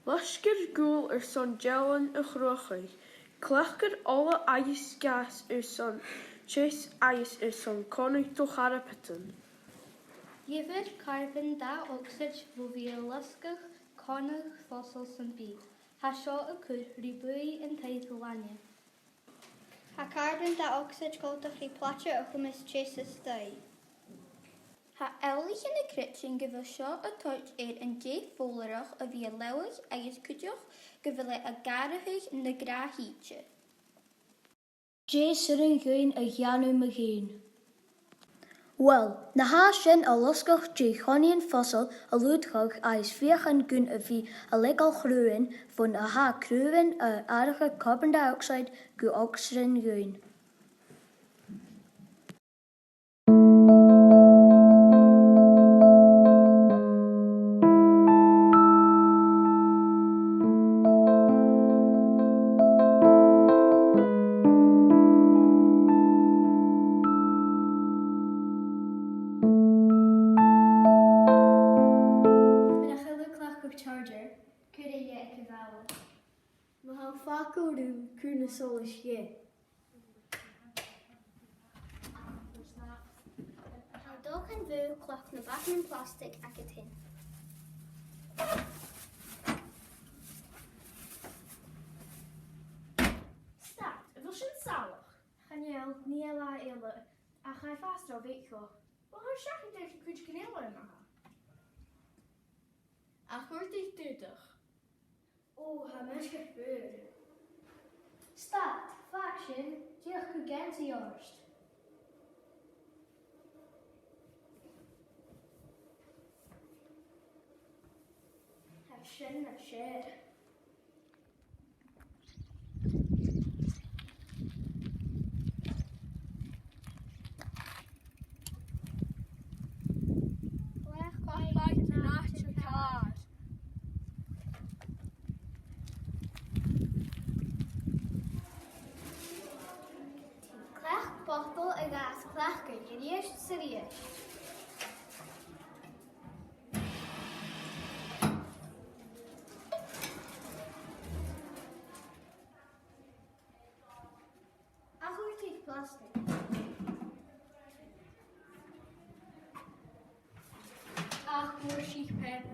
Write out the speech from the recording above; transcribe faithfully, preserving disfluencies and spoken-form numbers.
Loisgear gual airson dealan a chruthachadh. Cleachdar ola agus gas airson teas agus airson connadh do charbadan. Gheibhear carbon dioxide bho bhith a' losgadh connadh fosail sam bith. Tha seo a' cur ri buaidh an taigh-ghlainne. Tha carbon dioxide coltach ri plaide a chumas teas a-staigh. Tha eòlaichean a' creidsinn gu bheil seo a' toirt air an deigh-fhoghlarach a bhith a' leaghadh agus cuideachd gu bheil e ag atharrachadh na gnàth-shìde. Dè 's urrainn dhuinn a dhèanamh mu dheidhinn? Uill, na tha sinn a' losgadh de chonnaidhean fosail a lùghdachadh agus feuchainn gun a bhith a' leigeil chraobhan bhon a tha craobhan a' atharrachadh carbon dioxide gu ocsaidean dhuinn. Mura h-eil thu a' cleachdadh charger, cuir e dheth aig a' bhalla. Ma tha am facal ro, cuir na solais dheth. Tha an dòigh bhuam cleachd na bagan plastaig agad fhèin. Stad, a bheil sin salach? Chan eil, nì e latha eile, ach tha e fhathast ro bheag dhomh. Bha thu seachad air cuideigin eile a-mach. Ach thuirt e dùdach. Ò, tha mise fuar. Stad, fàg sin, dìreach gu geansaidh ort. Tha sin nas fheàrr. Cleachd botal a ghabhas cleachdadh a-rithist 's a-rithist. Ach thuirt e plastaig. Ach thuirt e pàipear.